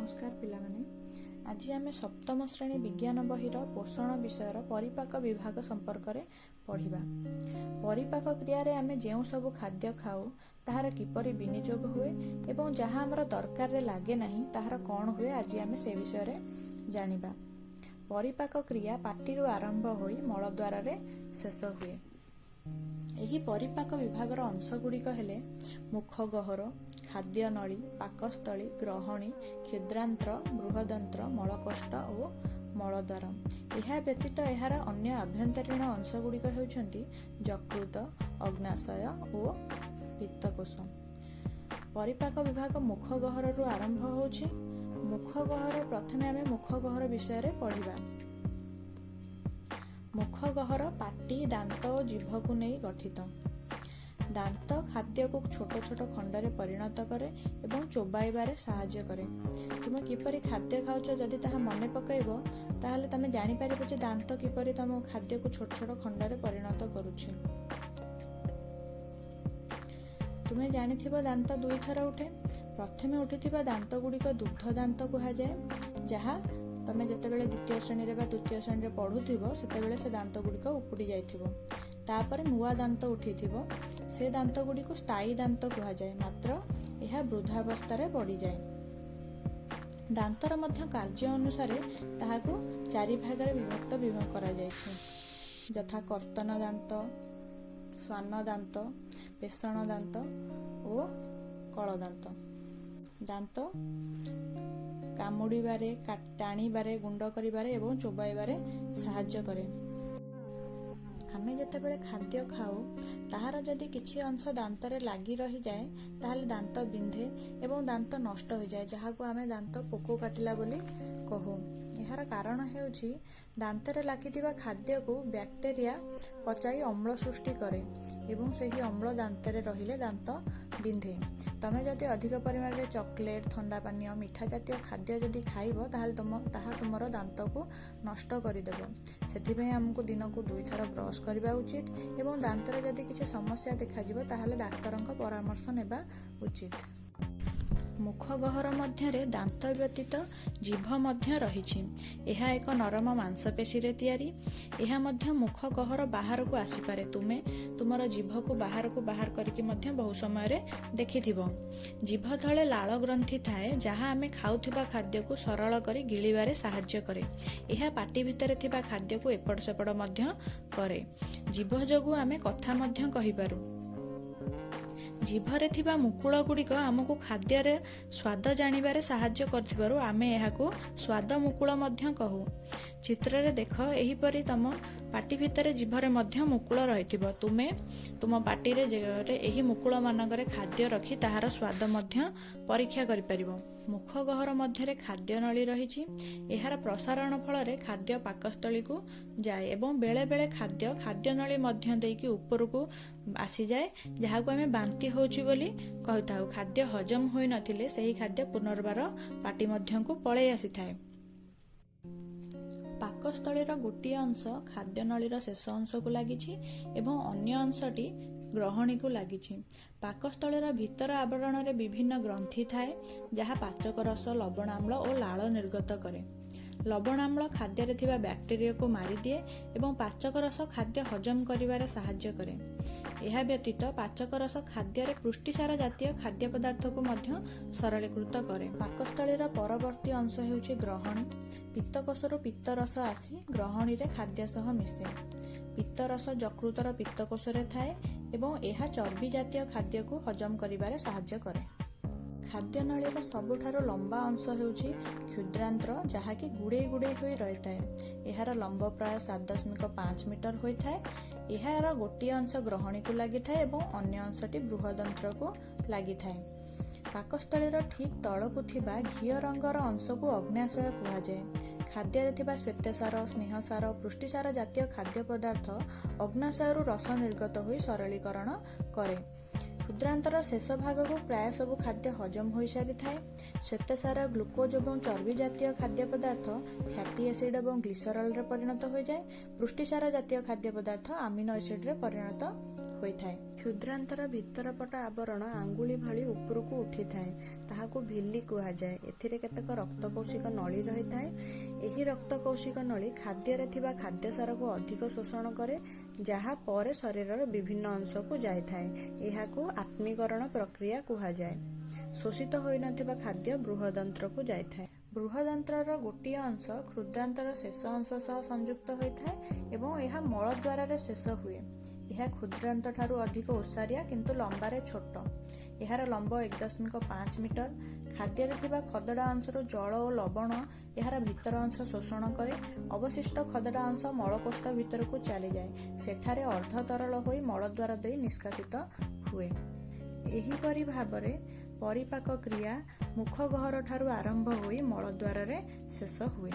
ନମସ୍କାର ପିଲାମାନେ, ଆଜି ଆମେ ସପ୍ତମ ଶ୍ରେଣୀ ବିଜ୍ଞାନ ବହିର ପୋଷଣ ବିଷୟର ପରିପାକ ବିଭାଗ ସମ୍ପର୍କରେ ପଢ଼ିବା। ପରିପାକ କ୍ରିୟାରେ ଆମେ ଯେଉଁ ସବୁ ଖାଦ୍ୟ ଖାଉ, ତାହାର କିପରି ବିନିଯୋଗ ହୁଏ ଏବଂ ଯାହା ଆମର ଦରକାରରେ ଲାଗେ ନାହିଁ, ତାହାର କ'ଣ ହୁଏ, ଆଜି ଆମେ ସେ ବିଷୟରେ ଜାଣିବା। ପରିପାକ କ୍ରିୟା ପାଟିରୁ ଆରମ୍ଭ ହୋଇ ମଳଦ୍ୱାରରେ ଶେଷ ହୁଏ। ଏହି ପରିପାକ ବିଭାଗର ଅଂଶଗୁଡ଼ିକ ହେଲେ ମୁଖ ଗହ୍ୱର, ଖାଦ୍ୟନଳୀ, ପାକସ୍ଥଳୀ, ଗ୍ରହଣୀ, କ୍ଷୁଦ୍ରାନ୍ତ୍ର, ବୃହଦନ୍ତ୍ର, ମଳକୋଷ୍ଠ ଓ ମଳଦ୍ୱାର। ଏହା ବ୍ୟତୀତ ଏହାର ଅନ୍ୟ ଆଭ୍ୟନ୍ତରୀଣ ଅଂଶଗୁଡ଼ିକ ହେଉଛନ୍ତି ଯକୃତ, ଅଗ୍ନାଶୟ ଓ ପିତ୍ତକୋଷ। ପରିପାକ ବିଭାଗ ମୁଖ ଗହ୍ୱରରୁ ଆରମ୍ଭ ହେଉଛି। ମୁଖ ଗହ୍ୱର, ପ୍ରଥମେ ଆମେ ମୁଖ ଗହ୍ୱର ବିଷୟରେ ପଢ଼ିବା। ମୁଖ ଗହ୍ୱର ପାଟି, ଦାନ୍ତ ଓ ଜିଭକୁ ନେଇ ଗଠିତ। ଦାନ୍ତ ଖାଦ୍ୟକୁ ଛୋଟ ଛୋଟ ଖଣ୍ଡରେ ପରିଣତ କରେ ଏବଂ ଚୋବାଇବାରେ ସାହାଯ୍ୟ କରେ। ତୁମେ କିପରି ଖାଦ୍ୟ ଖାଉଛ, ଯଦି ତାହା ମନେ ପକାଇବ, ତାହେଲେ ତମେ ଜାଣିପାରିବ ଯେ ଦାନ୍ତ କିପରି ତମ ଖାଦ୍ୟକୁ ଛୋଟ ଛୋଟ ଖଣ୍ଡରେ ପରିଣତ କରୁଛି। ତୁମେ ଜାଣିଥିବ, ଦାନ୍ତ ଦୁଇଥର ଉଠେ। ପ୍ରଥମେ ଉଠିଥିବା ଦାନ୍ତ ଗୁଡ଼ିକ ଦୁଗ୍ଧ ଦାନ୍ତ କୁହାଯାଏ, ଯାହା ତମେ ଯେତେବେଳେ ଦ୍ୱିତୀୟ ଶ୍ରେଣୀରେ ବା ତୃତୀୟ ଶ୍ରେଣୀରେ ପଢୁଥିବ, ସେତେବେଳେ ସେ ଦାନ୍ତ ଗୁଡ଼ିକ ଉପୁଡ଼ି ଯାଇଥିବ। ତାପରେ ନୂଆ ଦାନ୍ତ ଉଠିଥିବ। ସେ ଦାନ୍ତ ଗୁଡ଼ିକୁ ସ୍ଥାୟୀ ଦାନ୍ତ କୁହାଯାଏ, ମାତ୍ର ଏହା ବୃଦ୍ଧାବସ୍ଥାରେ ପଡ଼ିଯାଏ। ଦାନ୍ତର ମଧ୍ୟ କାର୍ଯ୍ୟ ଅନୁସାରେ ତାହାକୁ ଚାରି ଭାଗରେ ବିଭକ୍ତ କରାଯାଇଛି, ଯଥା କର୍ତ୍ତନ ଦାନ୍ତ, ଶ୍ୱାନ ଦାନ୍ତ, ପେଷଣ ଦାନ୍ତ ଓ କଳ ଦାନ୍ତ। ଦାନ୍ତ କାମୁଡ଼ିବାରେ, ଟାଣିବାରେ, ଗୁଣ୍ଡ କରିବାରେ ଏବଂ ଚୋବାଇବାରେ ସାହାଯ୍ୟ କରେ। ଆମେ ଯେତେବେଳେ ଖାଦ୍ୟ ଖାଉ, ତାହାର ଯଦି କିଛି ଅଂଶ ଦାନ୍ତରେ ଲାଗି ରହିଯାଏ, ତାହେଲେ ଦାନ୍ତ ବିନ୍ଧେ ଏବଂ ଦାନ୍ତ ନଷ୍ଟ ହୋଇଯାଏ, ଯାହାକୁ ଆମେ ଦାନ୍ତ ପୋକ କାଟିଲା ବୋଲି କହୁ। ଏହାର କାରଣ ହେଉଛି, ଦାନ୍ତରେ ଲାଗିଥିବା ଖାଦ୍ୟକୁ ବ୍ୟାକ୍ଟେରିଆ ପଚାଇ ଅମ୍ଳ ସୃଷ୍ଟି କରେ ଏବଂ ସେହି ଅମ୍ଳ ଦାନ୍ତରେ ରହିଲେ ଦାନ୍ତ ବିନ୍ଧେ। ତମେ ଯଦି ଅଧିକ ପରିମାଣରେ ଚକୋଲେଟ୍, ଥଣ୍ଡା ପାନୀୟ, ମିଠା ଜାତୀୟ ଖାଦ୍ୟ ଯଦି ଖାଇବ, ତାହେଲେ ତାହା ତୁମର ଦାନ୍ତକୁ ନଷ୍ଟ କରିଦେବ। ସେଥିପାଇଁ ଆମକୁ ଦିନକୁ ଦୁଇଥର ବ୍ରଶ କରିବା ଉଚିତ ଏବଂ ଦାନ୍ତରେ ଯଦି କିଛି ସମସ୍ୟା ଦେଖାଯିବ, ତାହେଲେ ଡାକ୍ତରଙ୍କ ପରାମର୍ଶ ନେବା ଉଚିତ। ମୁଖ ଗହ୍ୱର ମଧ୍ୟରେ ଦାନ୍ତ ବ୍ୟତୀତ ଜିଭ ମଧ୍ୟ ରହିଛି। ଏହା ଏକ ନରମ ମାଂସପେଶୀରେ ତିଆରି। ଏହା ମଧ୍ୟ ମୁଖ ଗହ୍ୱର ବାହାରକୁ ଆସିପାରେ। ତୁମେ ତୁମର ଜିଭକୁ ବାହାରକୁ ବାହାର କରିକି ମଧ୍ୟ ବହୁ ସମୟରେ ଦେଖିଥିବ। ଜିଭ ତଳେ ଲାଳ ଗ୍ରନ୍ଥି ଥାଏ, ଯାହା ଆମେ ଖାଉଥିବା ଖାଦ୍ୟକୁ ସରଳ କରି ଗିଳିବାରେ ସାହାଯ୍ୟ କରେ। ଏହା ପାଟି ଭିତରେ ଥିବା ଖାଦ୍ୟକୁ ଏପଟ ସେପଟ ମଧ୍ୟ କରେ। ଜିଭ ଯୋଗୁଁ ଆମେ କଥା ମଧ୍ୟ କହିପାରୁ। ଜିଭରେ ଥିବା ମୁକୁଳ ଗୁଡ଼ିକ ଆମକୁ ଖାଦ୍ୟରେ ସ୍ୱାଦ ଜାଣିବାରେ ସାହାଯ୍ୟ କରୁଥିବାରୁ ଆମେ ଏହାକୁ ସ୍ୱାଦ ମୁକୁଳ ମଧ୍ୟ କହୁ। ଚିତ୍ରରେ ଦେଖ, ଏହିପରି ତମ ପାଟି ଭିତରେ ଜିଭରେ ମଧ୍ୟ ମୁକୁଳ ରହିଥିବ। ତୁମେ ତୁମ ପାଟିରେ ଏହି ମୁକୁଳ ମାନଙ୍କରେ ଖାଦ୍ୟ ରଖି ତାହାର ସ୍ୱାଦ ମଧ୍ୟ ପରୀକ୍ଷା କରିପାରିବ। ମୁଖ ଗହ୍ୱର ମଧ୍ୟରେ ଖାଦ୍ୟ ନଳୀ ରହିଛି। ଏହାର ପ୍ରସାରଣ ଫଳରେ ଖାଦ୍ୟ ପାକସ୍ଥଳୀକୁ ଯାଏ ଏବଂ ବେଳେ ବେଳେ ଖାଦ୍ୟ ଖାଦ୍ୟ ନଳୀ ମଧ୍ୟ ଦେଇକି ଉପରକୁ ଆସିଯାଏ, ଯାହାକୁ ଆମେ ବାନ୍ତି ହେଉଛି ବୋଲି କହିଥାଉ। ଖାଦ୍ୟ ହଜମ ହୋଇନଥିଲେ ସେହି ଖାଦ୍ୟ ପୁନର୍ବାର ପାଟି ମଧ୍ୟକୁ ପଳେଇ ଆସିଥାଏ। ପାକସ୍ଥଳୀର ଗୋଟିଏ ଅଂଶ ଖାଦ୍ୟନଳୀର ଶେଷ ଅଂଶକୁ ଲାଗିଛି ଏବଂ ଅନ୍ୟ ଅଂଶଟି ଗ୍ରହଣୀକୁ ଲାଗିଛି। ପାକସ୍ଥଳୀର ଭିତର ଆବରଣରେ ବିଭିନ୍ନ ଗ୍ରନ୍ଥି ଥାଏ, ଯାହା ପାଚକ ରସ, ଲବଣାମ୍ଳ ଓ ଲାଳ ନିର୍ଗତ କରେ। ଲବଣାମ୍ଳ ଖାଦ୍ୟରେ ଥିବା ବ୍ୟାକ୍ଟେରିଆକୁ ମାରିଦିଏ ଏବଂ ପାଚକ ରସ ଖାଦ୍ୟ ହଜମ କରିବାରେ ସାହାଯ୍ୟ କରେ। ଏହା ବ୍ୟତୀତ ପାଚକ ରସ ଖାଦ୍ୟରେ ପୃଷ୍ଟିସାର ଜାତୀୟ ଖାଦ୍ୟ ପଦାର୍ଥକୁ ମଧ୍ୟ ସରଳୀକୃତ କରେ। ପାକସ୍ଥଳୀର ପରବର୍ତ୍ତୀ ଅଂଶ ହେଉଛି ଗ୍ରହଣୀ। ପିତ୍ତକୋଷରୁ ପିତ୍ତରସ ଆସି ଗ୍ରହଣୀରେ ଖାଦ୍ୟ ସହ ମିଶେ। ପିତ୍ତରସ ଯକୃତର ପିତ୍ତକୋଷରେ ଥାଏ ଏବଂ ଏହା ଚର୍ବି ଜାତୀୟ ଖାଦ୍ୟକୁ ହଜମ କରିବାରେ ସାହାଯ୍ୟ କରେ। ଖାଦ୍ୟନଳୀର ସବୁଠାରୁ ଲମ୍ବା ଅଂଶ ହେଉଛି କ୍ଷୁଦ୍ରାନ୍ତ୍ର, ଯାହାକି ଗୁଡ଼େଇ ଗୁଡ଼େଇ ହୋଇ ରହିଥାଏ। ଏହାର ଲମ୍ବ ପ୍ରାୟ 7.5 ମିଟର ହୋଇଥାଏ। ଏହାର ଗୋଟିଏ ଅଂଶ ଗ୍ରହଣୀକୁ ଲାଗିଥାଏ ଏବଂ ଅନ୍ୟ ଅଂଶଟି ବୃହଦନ୍ତ୍ରକୁ ଲାଗିଥାଏ। ପାକସ୍ଥଳୀର ଠିକ୍ ତଳକୁ ଥିବା ଘିଅ ରଙ୍ଗର ଅଂଶକୁ ଅଗ୍ନାଶୟ କୁହାଯାଏ। ଖାଦ୍ୟରେ ଥିବା ଶ୍ୱେତସାର, ସ୍ନେହସାର, ପୃଷ୍ଟିସାର ଜାତୀୟ ଖାଦ୍ୟ ପଦାର୍ଥ ଅଗ୍ନାଶୟରୁ ରସ ନିର୍ଗତ ହୋଇ ସରଳୀକରଣ କରେ। କ୍ଷୁଦ୍ରାନ୍ତର ଶେଷ ଭାଗକୁ ପ୍ରାୟ ସବୁ ଖାଦ୍ୟ ହଜମ ହୋଇସାରିଥାଏ। ଶ୍ୱେତସାର, ଗ୍ଲୁକୋଜ ଏବଂ ଚର୍ବି ଜାତୀୟ ଖାଦ୍ୟ ପଦାର୍ଥ ଫ୍ୟାଟି ଏସିଡ୍ ଏବଂ ଗ୍ଲିସରଲରେ ପରିଣତ ହୋଇଯାଏ। ପୃଷ୍ଟିସାର ଜାତୀୟ ଖାଦ୍ୟ ପଦାର୍ଥ ଆମିନୋ ଏସିଡରେ ପରିଣତ ହୋଇଥାଏ। କ୍ଷୁଦ୍ରାନ୍ତର ଭିତର ପଟ ଆବରଣ ଆଙ୍ଗୁଳି ଭଳି ଉପରକୁ ଉଠିଥାଏ। ତାହାକୁ ଭିଲି କୁହାଯାଏ। ଏଥିରେ କେତେକ ରକ୍ତକୌଶିକ ନଳୀ ରହିଥାଏ। ଏହି ରକ୍ତକୌଶିକ ନଳୀ ଖାଦ୍ୟରେ ଥିବା ଖାଦ୍ୟସାରକୁ ଅଧିକ ଶୋଷଣ କରେ, ଯାହା ପରେ ଶରୀରର ବିଭିନ୍ନ ଅଂଶକୁ ଯାଇଥାଏ। ଏହାକୁ ଆତ୍ମୀକରଣ ପ୍ରକ୍ରିୟା କୁହାଯାଏ। ଶୋଷିତ ହୋଇନଥିବା ଖାଦ୍ୟ ବୃହଦନ୍ତ୍ରକୁ ଯାଇଥାଏ। ବୃହଦନ୍ତ୍ରର ଗୋଟିଏ ଅଂଶ କ୍ଷୁଦ୍ରାନ୍ତର ଶେଷ ଅଂଶ ସହ ସଂଯୁକ୍ତ ହୋଇଥାଏ ଏବଂ ଏହା ମଳଦ୍ୱାରରେ ଶେଷ ହୁଏ। ଏହା କ୍ଷୁଦ୍ରାନ୍ତଠାରୁ ଅଧିକ ଓସାରିଆ କିନ୍ତୁ ଲମ୍ବାରେ ଛୋଟ। ଏହାର ଲମ୍ବ 1.5 ମିଟର। ଖାଦ୍ୟରେ ଥିବା ଖଦଡ଼ା ଅଂଶରୁ ଜଳ ଓ ଲବଣ ଏହାର ଭିତର ଅଂଶ ଶୋଷଣ କରେ। ଅବଶିଷ୍ଟ ଖଦଡ଼ା ଅଂଶ ମଳକୋଷ୍ଠ ଭିତରକୁ ଚାଲିଯାଏ। ସେଠାରେ ଅର୍ଦ୍ଧ ତରଳ ହୋଇ ମଳଦ୍ୱାର ଦେଇ ନିଷ୍କାସିତ ହୁଏ। ଏହିପରି ଭାବରେ ପରିପାକ କ୍ରିୟା ମୁଖଗହ୍ୱରଠାରୁ ଆରମ୍ଭ ହୋଇ ମଳଦ୍ୱାରରେ ଶେଷ ହୁଏ।